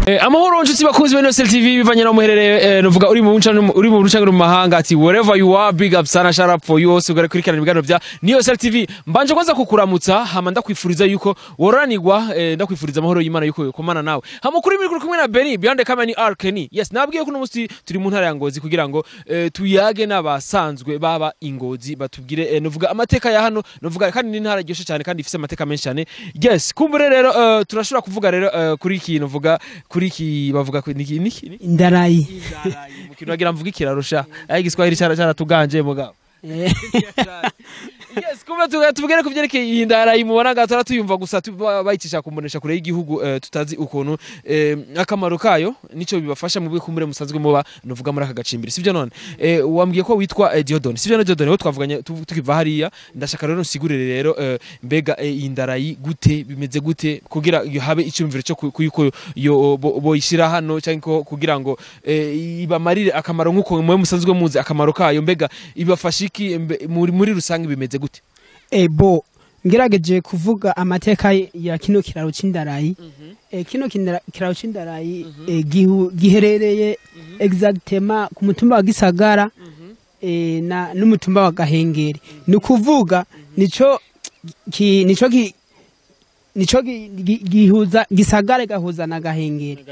Amahoro nshuti bakunzi ba Niyosel TV, bivanye na muherereye, nuvuga uri mu nca, uri mu ruca, mu mahanga, ati wherever you are, big up sana, shout out for you also. Kurikirana ibiganiro bya Niyosel TV. Mbanje kwanza kukuramutsa, hama ndakwifuriza yuko woranirwa, ndakwifuriza amahoro y'Imana yuko yokomana nawe. Hama kuri mikoro kumwe na Benny, behind the camera ni R Kenny. Yes, nabwiye ko uno musi turi mu ntara ya Ngozi kugira ngo tuyage n'abasanzwe baba ingozi, batubwire nuvuga amateka ya hano, nuvuga kandi ni intara iryoshe cyane kandi ifise amateka menshi cyane. Yes, kumbure rero turashobora kuvuga rero kuri iki, nuvuga kuri iki bavuga ko niki niki Indarayi. Mu kintu wagira mvuga ikirarusha ayi Igiswahili cyaratuganje mugabo. Yes, kumbe tuvugere ku vyerekeye iyi ndarayi mubona ngaho. Turatuyumva gusa bayicisha kumbonesha kure y'igihugu, tutazi ukuntu akamaro kayo nico bibafasha mu kumbure musanzwe muba nuvuga muri aka gacimbiri, sivyo? None wambwiye ko witwa Dieudonné, sivyo? No Dieudonné, wo twavuganye tukiva hariya. Ndashaka rero nsigurire rero mbega iyi ndarayi gute, bimeze gute kugira habe icyumviro cyo kuyuko yo boyishira hano, cyangwa ko kugira ngo ibamarire akamaro nk'uko mwe musanzwe muzi akamaro kayo? Mbega ibafasha iki? Muri rusange bimeze gute? Ebo, ngerageje kuvuga amateka ya kino kiraro c'indarayi. Kino kiraro c'indarayi giherereye exactement ku mutumba wa Gisagara na n'umutumba wa Gahengeri. Ni ukuvuga nico gihuza Gisagara gahuza na Gahengeri.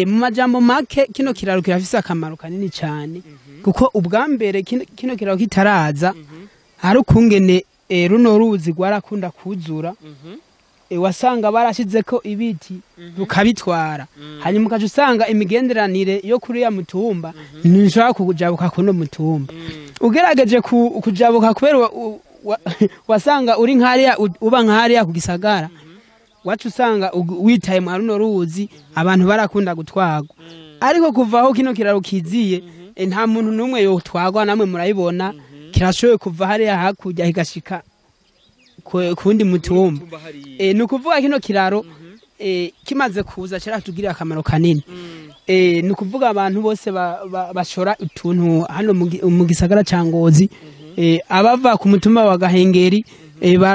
Mu majambo make, kino kiraro kirafise akamaro kanini cyane, kuko ubwa mbere kino kiraro kitaraza hari ukungene runo ruzi rwarakunda kuzura, wasanga barashizeko ibiti rukabitwara, hanyuma ukaca usanga imigenderanire yo kuri ya mutumba ntishobora kujabuka kuno mutumba. Ugerageje kujabuka kubera wasanga uri nkariya, uba nkariya ku Gisagara, wacu usanga witaye mu runo ruzi, abantu barakunda gutwagwa. Ariko kuva aho kino kiraro kiziye, nta muntu n'umwe yotwagwa. Namwe murayibona, kirashoboye kuva hariya hakurya kigashika kuwundi mutumba. Ni ukuvuga kino kiraro kimaze kuza kiratugirira akamaro kanini. Ni ukuvuga abantu bose bashora utuntu hano mu gisagara ca Ngozi, abava ku mutumba wa Gahengeri,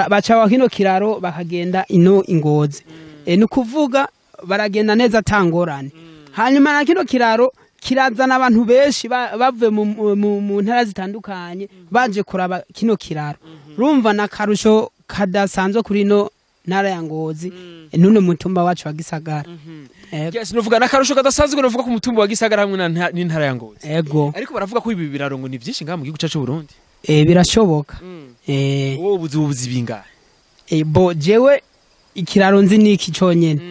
baca wa kino kiraro bakagenda ino Ingozi. Ni ukuvuga baragenda neza atangorane. Hanyuma na kino kiraro kirazana abantu benshi bavuye mu ntara zitandukanye baje kuraba kino kiraro. Rumva na karusho kadasanzwe kuri ino ntara ya Ngozi, nuno mutumba wacu wa Gisagara. Ego. Yes, nuvuga n'akarusho kadasanzwe, nuvuga ku mutumba wa Gisagara hamwe n'intara ya Ngozi. Ego. Ariko baravuga ko ibi biraro ngo ni byinshi ngaha mu gihugu cyacu Burundi. Birashoboka. Wowe ubuzi bingahe? Bo jewe ikiraro nzi ni iki conyene,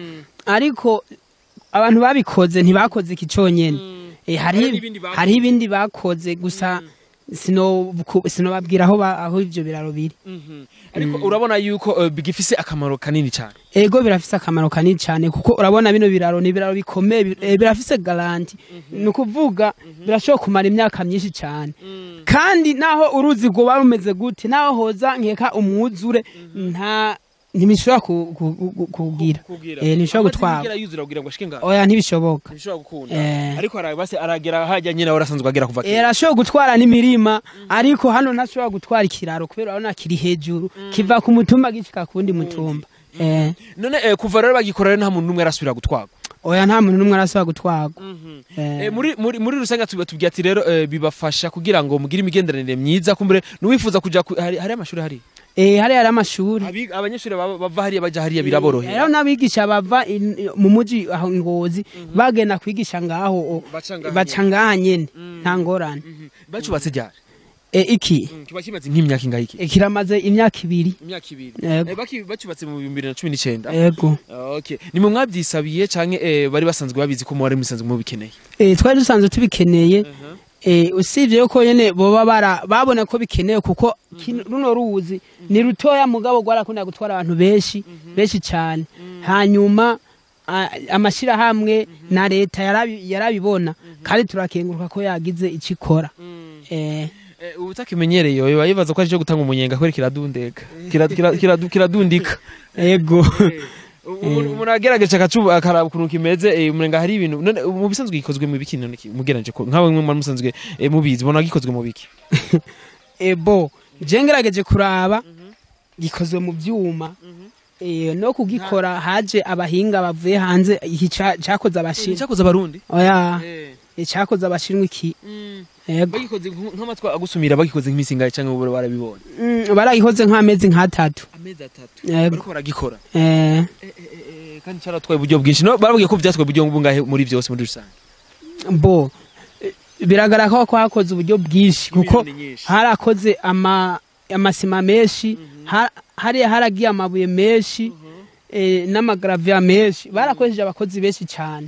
ariko abantu babikoze ntibakoze iki conyene. Hari n'ibindi bakoze. Hariho ibindi bakoze, gusa sinobabwira aho ivyo biraro biri. Ariko urabona yuko bigifise akamaro kanini cyane. Ego, birafise akamaro kanini cyane, kuko urabona bino biraro ni ibiraro bikomeye, birafise garantie. Ni ukuvuga birashobora kumara imyaka myinshi cyane, kandi naho uruzi rwoba rumeze gute, naho hoza nkeka umwuzure, ntibishobora kugira ntibishobora gutwara. Yuzura kugira ngo ashike ngaho? Oya, ntibishoboka. Ntibishobora gukunda. Ariko arabase aragera hajya nyine arasanzwe agera kuva kera. Arashobora gutwara n'imirima, ariko hano ntashobora gutwara ikiraro kubera urabona kiri hejuru, kiva ku mutumba gishika ku wundi mutumba. None kuva rero bagikora rero nta muntu n'umwe arasubira gutwarwa? Oya, nta muntu n'umwe arasubira gutwarwa. Muri rusange tubwiye ati rero bibafasha kugira ngo mugire imigenderanire myiza, kumbure nuwifuza kuja hari amashuri hari? Hariya hari amashuri. Abanyeshuri bava hariya baja hariya biraborohera. Hariho n'abigisha bava mu muji aho Ngozi bagenda kwigisha ngaho Baca ngaho. Baca ngaha nyene, nta ngorane. Bacubatse ryari? Iki Kiba kimaze nk'imyaka ingahe iki? Kiramaze imyaka 2. Imyaka 2. Yego. Bacubatse mu 2019. Ego. Okay, nimwe mwabyisabiye canke bari basanzwe babizi ko mwari musanzwe mubikeneye? Twari dusanzwe tubikeneye. Usibye yuko nyene boba babona ko bikenewe, kuko runo ruzi ni rutoya, mugabo rwarakunda gutwara abantu benshi benshi cyane. Hanyuma amashirahamwe na leta yarabibona, kandi turakenguruka ko yagize icyo ikora. Ubutakimenyereye yoba yibaza ko ari cyo gutanga umunyenga kubera kiradundeka. Kiradundika. Ego. Umuntu agerageje akacuba akaraba ukuntu kimeze, umenga hari ibintu. None mu bisanzwe gikozwe mu biki? None mugereranije ko nkawe mwe mwari musanzwe mubizi, ubona gikozwe mu biki? Ebo, je ngerageje kuraba gikozwe mu byuma. No kugikora haje abahinga bavuye hanze, iki cakoze abashinwa. Cyakoze abarundi? Oya, cyakoze abashinwa iki. Yego. Bagikoze nk'amatwa agusumira, bagikoze nk'imisi ingahe, canke ubu barabibonye? Baragikoze nk'amezi nk'atatu. Amezi 3? Yego. Bariko baragikora. Kandi cyaratwaye uburyo bwinshi. No barabwiye ko byatwaye uburyo bungahe muri byose muri rusange? Bo biragaragara ko hakoze uburyo bwinshi, kuko Miliyoni nyinshi. harakoze amasima menshi, hariya haragiye amabuye menshi, n'amagravier menshi, barakoresheje abakozi benshi cyane.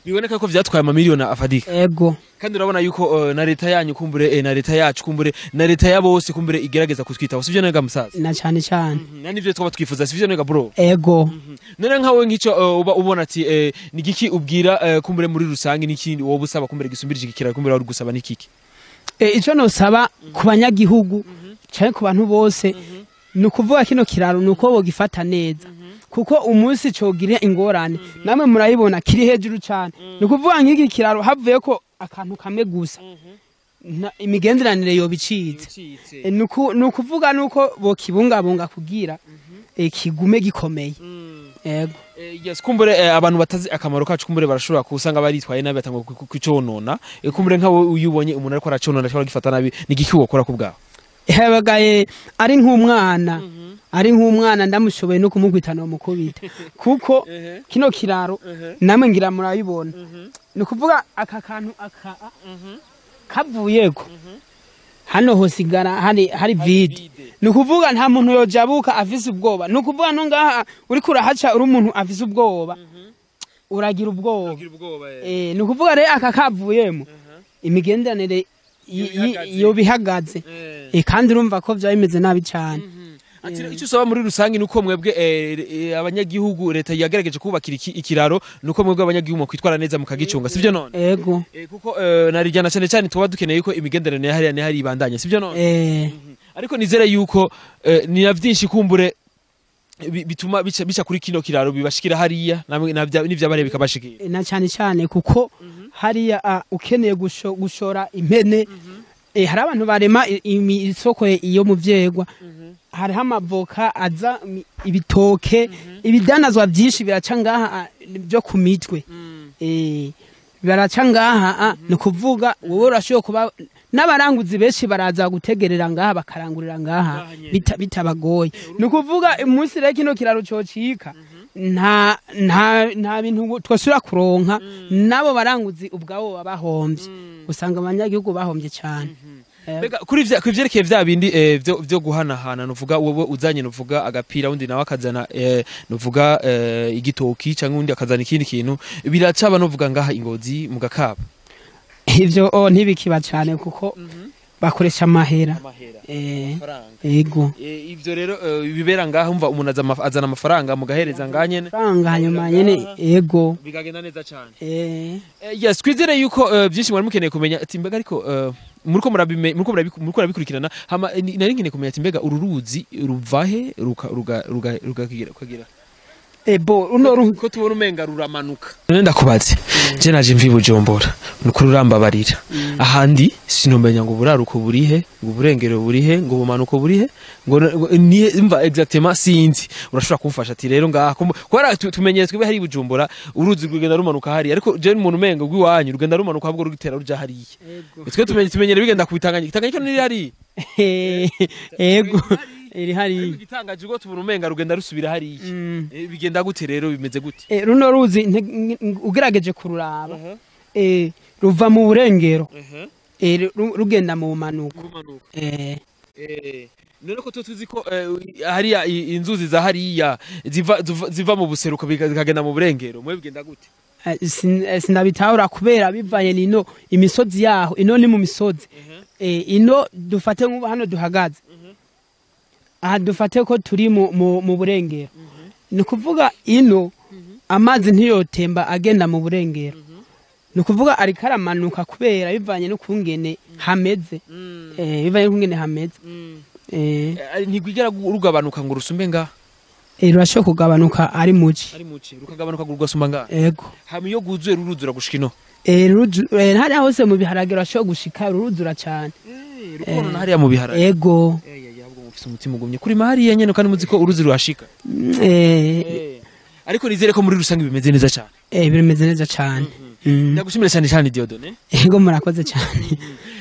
Biboneka ko vyatwaye amamiliyoni afadika. Ego. Kandi urabona yuko na leta yanyu kumbure, na leta yacu kumbure, na leta ya bose kumbure igerageza kutwitaho, sivyo nega musaza? Na cyane cyane. Na nivyo twaba twifuza, sivyo nega bro? Ego. None nkawe nk'ico uba ubona ati ni giki ubwira kumbure muri rusange, n'ikindi wowe usaba kumbure gisumbirije ikiraro, kumbure wari gusaba n'ikiki? Ico nosaba ku banyagihugu canke ku bantu bose ni ukuvuga kino kiraro ni uko bogifata neza, kuko umunsi cogira ingorane, namwe murayibona kiri hejuru cane. Ni ukuvuga nk'iki kiraro havuye ko akantu kamwe gusa, imigenderanire yoba icitse. Ni ukuvuga nuko bokibungabunga kugira kigume gikomeye. Yego. Yes, kumbure abantu batazi akamaro kacu kumbure barashobora kusanga baritwaye nabi, batangwa kuconona. Kumbure nkawe uyubonye umuntu ariko araconona ashobora gifata nabi, ni giki wokora ku bwawe? Hebagaye ari nk'umwana ndamushoboye no kumukubita no mukubita, kuko kino kiraro namwe ngira murabibona. Ni ukuvuga aka kantu aka kavuyeko, hano hosigara hari vide. Ni ukuvuga nta muntu yojabuka afise ubwoba. Ni ukuvuga no ngaha uriko urahaca uri umuntu afise ubwoba, uragira ubwoba. Ni ukuvuga rero aka kavuyemo, imigenderanire yoba ihagaze. Kandi urumva ko vyaba bimeze nabi cane. Ati icyo usaba muri rusange nuko mwebwe abanyagihugu, leta yagerageje kubakira ikiraro, nuko mwebwe abanyagihugu mwakwitwara neza mukagicunga, sivyo none? Ego. Kuko narijyana cyane cyane tuba dukeneye ko imigenderanire hariya ni hari ibandanye, sivyo none? Ariko nizere yuko ni na byinshi kumbure bituma bica kuri kino kiraro bibashikira hariya namwe n'ivyabarebe bikabashikira. Na cyane cyane kuko hariya ukeneye gushora impene, hari abantu barema isoko iyo mu vyegwa, hariho amavoka aza, ibitoke, ibidanazwa byinshi biraca ngaha, byo ku mitwe baraca ngaha. Ni ukuvuga wowe urashoboye kuba n'abaranguzi benshi baraza gutegerera ngaha, bakarangurira ngaha bitabagoye. Ni ukuvuga umunsi rero kino kiraro cocika, nta bintu twasubira kuronka, n'abo baranguzi ubwabo baba bahombye, usanga abanyagihugu bahombye cyane. Mbega kuri kuri vyerekeye vya bindi vyo guhanahana, nuvuga wowe uzanye nuvuga agapira, undi nawe akazana nuvuga igitoki, canke undi akazana ikindi kintu, biracaba nuvuga ngaha ingozi mu gakaba? Ivyo ntibikiba cyane kuko bakoresha amahera. Amahera? Ego. Ivyo rero bibera ngaha, umva umuntu azana amafaranga mugahereza ngaha nyene? Faranga, hanyuma nyene, ego. Bikagenda neza cane. Yes, twizere yuko byinshi mwari mukeneye kumenya ati mbega, ariko muriko murabikurikirana. Hama nari nkeneye kumenya ati mbega uru ruzi ruvahe ruka ruga ruga rugakigira kugira Bo uno ko tubona umenga ruramanuka. None ndakubaze, je naje mvi Bujumbura, nukuri urambabarira, ahandi sinomenya ngo buraruko burihe, ngo uburengero burihe, ngo ubumanuko burihe, ngo ni mva exactement sinzi. Urashobora kumfasha ati rero ngaha kubera tumenyere twebwe hari Bujumbura uruzi rugenda rumanuka hariya, ariko je umuntu umenga rw'iwanyu rugenda rumanuka ahubwo rugitera ruja hariya. Twe tumenyere bigenda ku Tanganyika. Tanganyika niri hariya? Ego, iri hariya. Ariko igitangaje ubwo tubona umenga rugenda rusubira hariya. Bigenda gute rero, bimeze gute? Runo ruzi ugerageje kururaba, ruva mu burengero, rugenda mu bumanuko. None ko tuzi ko hariya inzuzi za hariya ziva mu buseruko zikagenda mu burengero, mwe bigenda gute? Sinabitahura kubera bivanye nino imisozi yaho, ino ni mu misozi. Ino dufate nk'ubu hano duhagaze aha, dufate ko turi mu burengero, ni ukuvuga ino amazi ntiyotemba agenda mu burengero, ni ukuvuga ariko aramanuka kubera bivanye n'ukungene hameze, bivanye n'ukungene hameze. Ntigwigera rugabanuka ngo rusumbe ngaha? Rurashobora kugabanuka ari muci. Ari muci rukagabanuka ngo rugasumba ngaha? Ego. Hama iyo rwuzuye ruruzura gushika ino? Hariya hose mu biharage rurashobora gushika, ruruzura cyane. Rukonona hariya mu biharage? Ego. Ahubwo Mufise umutima ugumye kurima hariya nyene, kandi muzi ko uruzi ruhashika. Ariko nizere ko muri rusange bimeze neza cyane. Bimeze neza cyane. Ndagushimira cyane cyane, Dieudonné. Ego, murakoze cyane.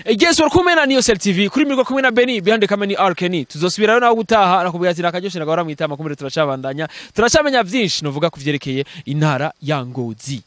Yes, wari kumwe na Niyosel TV, kuri mirwa kumwe na Benny, behind the camera ni Arkeni. Tuzosubirayo nawe gutaha, nakubwira ati nakaryoshe nagahora mwitama. Kumire turacabandanya, turacamenya vyinshi novuga kuvyerekeye intara ya Ngozi.